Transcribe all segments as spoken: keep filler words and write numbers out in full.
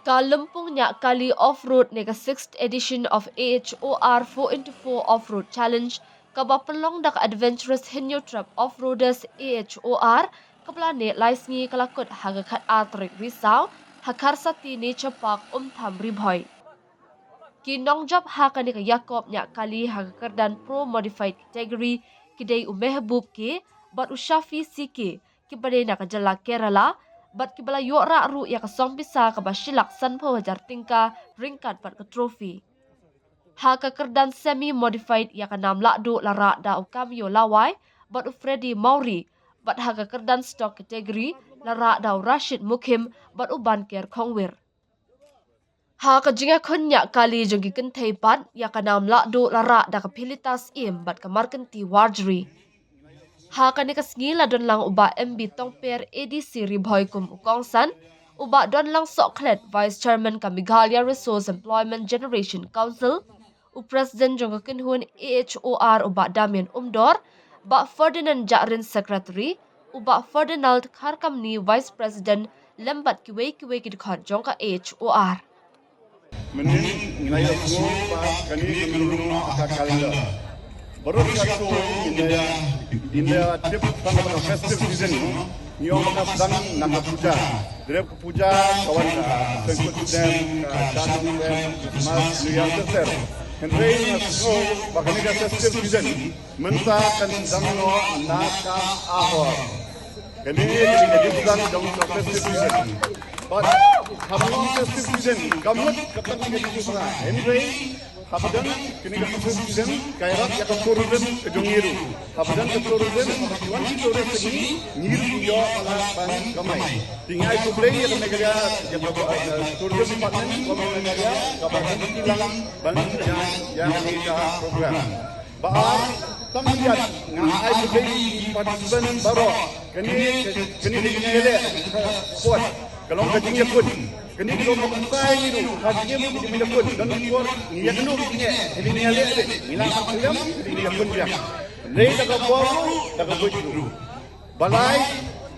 Ka lympung ñiah kali off-road ne ka sixth edition of A H O R four into four Off-Road Challenge, kaba pynlong da ka Adventurous Hynñiewtrep Off-Roaders, A H O R, kaba la neh lai sngi, ka la kut ha ka khatar tarik Risaw ha Kharsati Nature Park, Umtham, Ri Bhoi. Ki nongjop ha kane ka ïakob ñiah kali ha ka kyrdan Pro Modified Category ki dei u Mehboob K bad u Shafi C K, kiba dei na ka jylla Kerala, bad kiba la ïoh rah ruh ïa ka song pisa kaba shi lak sanphew hajar tyngka, ryngkat bad ka trophy. Ha ka kyrdan Semi Modified, ïa ka nam lahduh la rah da u Kamio Lawai bad u Freddy Mawrie, bad ha ka kyrdan Stock Category la rah da u Rashid Mukhim bad u Banker Khongwir. Ha ka jingïakhun ñiah kali jong ki kynthei pat, ïa ka nam lahduh la rah da ka Philita Syiem bad ka Markynti Warjri. Ha kane ka sngi la don lang u Bah M B Tongper, A D C Ri Bhoi kum u kongsan, u Bah Donlang Sohkhlet, Vice Chairman ka Meghalaya Resource Employment Generation Council, u President jong ka kynhun A H O R u Bah Damian Umdor, Bah Ferdinand Jahrin, Secretary, u Bah Ferdinand Kharkamni, Vice President, lem bad kiwei kiwei ki dkhot jong ka A H O R. Mynnin ngi la ïohsngew ba kane kan rung noh ha ka calendar. Baroh katto ngin da, ngin da tip tang ba ka festive season, ngi ong ba ka sdang na ka puja. Dep ka puja ka wan, ah, Sengkut Snem, ka Chanong Prem, Christmas, New Year, ter ter. Hynrei nga sngew ba kane ka festive season mynta kan sdang noh na ka Ahor. Kane ka dei ka jingsdang jong ka festive season. Bad haba long festive season, ka mut ka pang ka jingsdang. Hynrei haba don kane ka festive season, ka ïarap ïa ka tourism ka jong ngi ruh. Haba don ka tourism, haba ki wan ki tourist ha ngi, ngi ruh ngi ïoh palat ban kamai. Te ngi ai khublei ïa ka Meghalaya, ïa ka, eh, tourism department, government Meghalaya, kaba don ki lang ban ïa, ïa kane ka program. Ba ar, tang ïa nga ai khublei ïa ki participant baroh. Kane, kane ka jingïaleh, eh, sport ka long ka jingïakut. Kane ka long ka pynshai ngi ruh ha ka jingïakut. Don por ngi ïakynduh ngi ïaleh, ngi ïaleh, ngi la ka pyrshah, ngi ïakut biang. Lei da ka bor ruh, da ka buit ruh. Balai,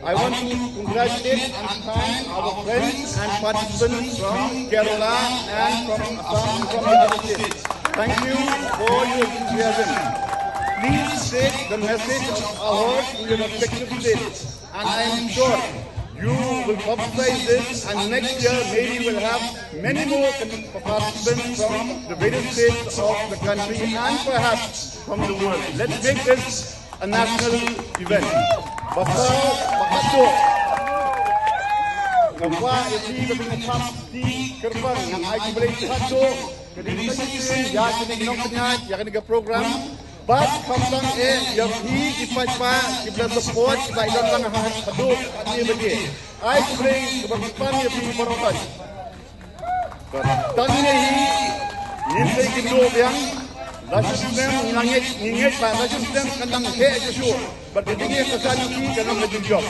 I want to congratulate and thank our friends and participants from Kerala and from Assam and from the other states. Thank you for your enthusiasm. Please take the message of Ahor to your respective states, and I am sure you will publicize this, and next year maybe we'll have many more participants from the various states of the country and perhaps from the world. Let's make this a national event. Ba saw, ba khatduh. Nga kwah ïa phi ba phin ïa kyrpang, nga ai khublei khatduh. Ka dei ka shisien ïa kane ka nongpynïaid, ïa kane ka program. Bad khamtam eh ïa phi ki paidbah kiba la support, kiba ïadon lang ha, haduh katne baje. Ai khublei kaba kyrpang ïa phi baroh. Tang ïa hi ngin sa ïakynduh biang. La shisnem ngi la ngeit, ngi ngeit ba la shisnem kan dang heh shuh shuh. Bad ka jingïakhun ka long ka jingjop.